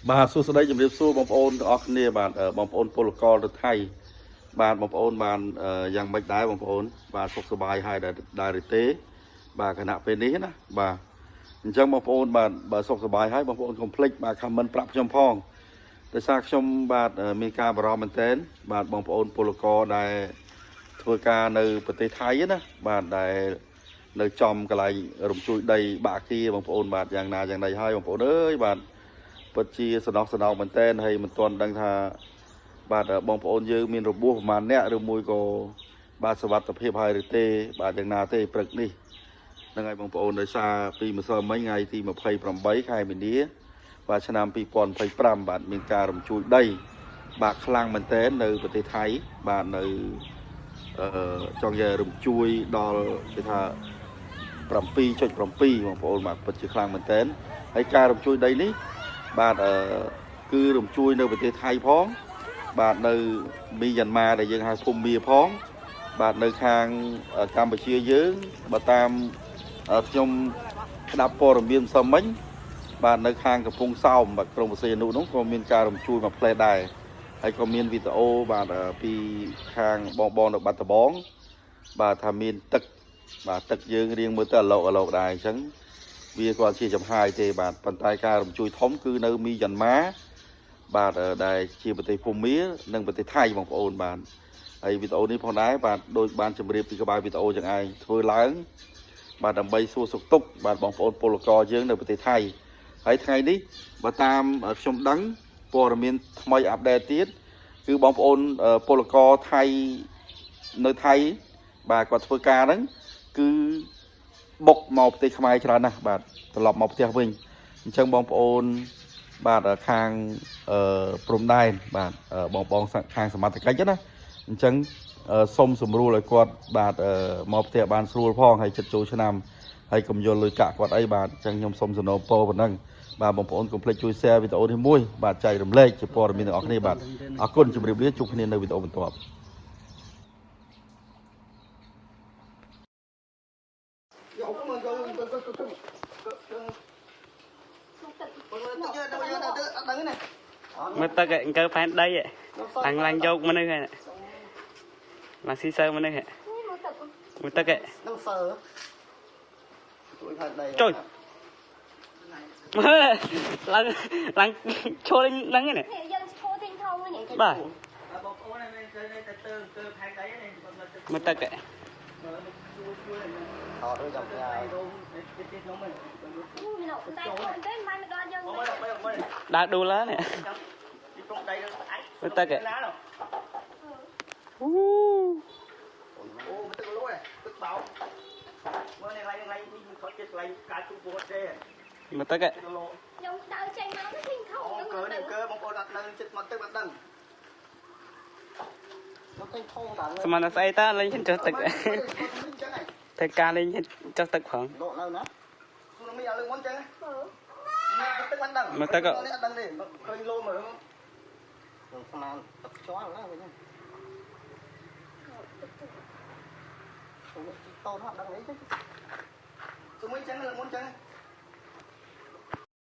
បាទសួស្តីជំរាបសួរបងប្អូនទាំងអស់គ្នាបាទបងប្អូនពលករទៅថៃបាទបងប្អូនបានយ៉ាងម៉េចដែរបងប្អូនបាទសុខសប្បាយហើយដែរឬទេបាទខណៈពេលនេះណាបាទអញ្ចឹងបងប្អូនបាទបើសុខសប្បាយហើយបងប្អូនកុំភ្លេចបាទ comment ប្រាប់ខ្ញុំផងដោយសារខ្ញុំបាទមានការបារម្ភមែនទែនបាទបងប្អូនពលករដែលធ្វើការនៅប្រទេសថៃណាបាទដែលនៅចំកន្លែងរំជួយដីបាក់គាបងប្អូនបាទយ៉ាងណាយ៉ាងណីហើយបងប្អូនអើយបាទពិតជាសំណោះសំណោកមែនទែនហើយមិនទាន់ដឹងថាបាទបងប្អូនយើងមានរបួសប្រហែលអ្នកឬមួយក៏បាទសុវត្ថិភាពហើយឬទេបាទយ៉ាងណាទេព្រឹកនេះហ្នឹងហើយបងប្អូនដោយសារពីម្សិលមិញថ្ងៃទី28ខែមីនាបាទឆ្នាំ2025បាទមានការរំជួយដីបាទខ្លាំងមែនទែននៅប្រទេសថៃបាទនៅចង់និយាយរំជួយដល់គេថា7.7បងប្អូនបាទពិតជាខ្លាំងមែនទែនហើយការរំជួយដីនេះបាទគឺរំជួយនៅប្រទេសថៃផងបាទនៅមីយ៉ាន់ម៉ាដែលយើងហៅភូមាផងបាទនៅខាងកម្ពុជាយើងបើតាមខ្ញុំស្ដាប់ព័ត៌មានម្សិលមិញបាទនៅខាងកំពង់សោមបាទក្រុងបរសេនុនោះក៏មានការរំជួយមួយផ្លែដែរហើយក៏មានវីដេអូបាទពីខាងបងនៅបាត់ដំបងបាទថាមានទឹកបាទទឹកយើងរៀងមើលទៅអាឡោកអាឡោកដែរអញ្ចឹងវាគាត់ជាចំហាយទេបាទប៉ុន្តែការរំជួយធំគឺនៅមីយ៉ាន់ម៉ាបាទដែលជាប្រទេសភូមានិងប្រទេសថៃបងប្អូនបាទហើយវីដេអូនេះផងដែរបាទដូចបានជម្រាបពីក្បាលវីដេអូចឹងឯងធ្វើឡើងបាទដើម្បីសួរសុខទុក្ខបាទបងប្អូនពលករយើងនៅប្រទេសថៃហើយថ្ងៃនេះបើតាមខ្ញុំដឹងព័ត៌មានថ្មីអាប់ដេតទៀតគឺបងប្អូនពលករថៃនៅថៃបាទគាត់ធ្វើការហ្នឹងគឺបុកមកប្រទេសខ្មែរច្រើនណាស់បាទត្រឡប់មកផ្ទះវិញអញ្ចឹងបងប្អូនបាទខាងព្រំដែនបាទបងខាងសមត្ថកិច្ចណាអញ្ចឹងសុំសម្រួលឲ្យគាត់បាទមកផ្ទះបានស្រួលផងហើយចិត្តចូលឆ្នាំហើយកុំយល់លុយកាក់គាត់អីបាទអញ្ចឹងខ្ញុំសុំសំណូមពរប៉ុណ្ណឹងបាទបងប្អូនកុំភ្លេចជួយ share វីដេអូនេះមួយបាទចែករំលែកជាព័ត៌មានទាំងអស់គ្នាបាទអរគុណជម្រាបលាជួបគ្នានៅវីដេអូបន្ទាប់ មើលទឹកអង្គើផែនដីឡើងឡើងយកមនុស្សហ្នឹងឡើងស៊ីសើមនុស្សមើលទឹក នឹងសើជួយផែនដី ជួយមើលឡើងឡើងឈរហ្នឹងនេះ យើងឈរទីថងនេះ បាទ បងប្អូនហ្នឹងទៅទៅទៅផែនដីនេះ មើលទឹក អត់ចាំផ្ញើ តែមិនដល់យើង ដើរដួលនេះមើលទឹកអូ អូទឹកលួយទឹកបោមើលនេះកន្លែងនេះខត់ចិត្តកន្លែងការជួបពោះទេ មើលទឹក ខ្ញុំដើរចេញមកទៅឃើញខោ កើកើបងប្អូនអត់ដឹងចិត្តមកទឹកអត់ដឹងមកឃើញធំតា ស្មានតែស្អីតាលេងចុះទឹកតែការលេងចុះទឹកផង ដកនៅណាខ្ញុំមានលើមុនចឹងទឹកមិនដឹង មើលទឹក អត់ដឹងទេឃើញលោមើលខ្ញុំស្មានទឹកខ្យល់ណាវិញខ្ញុំតូនអត់ដឹងអីទេទៅមួយចឹងលើមុនចឹង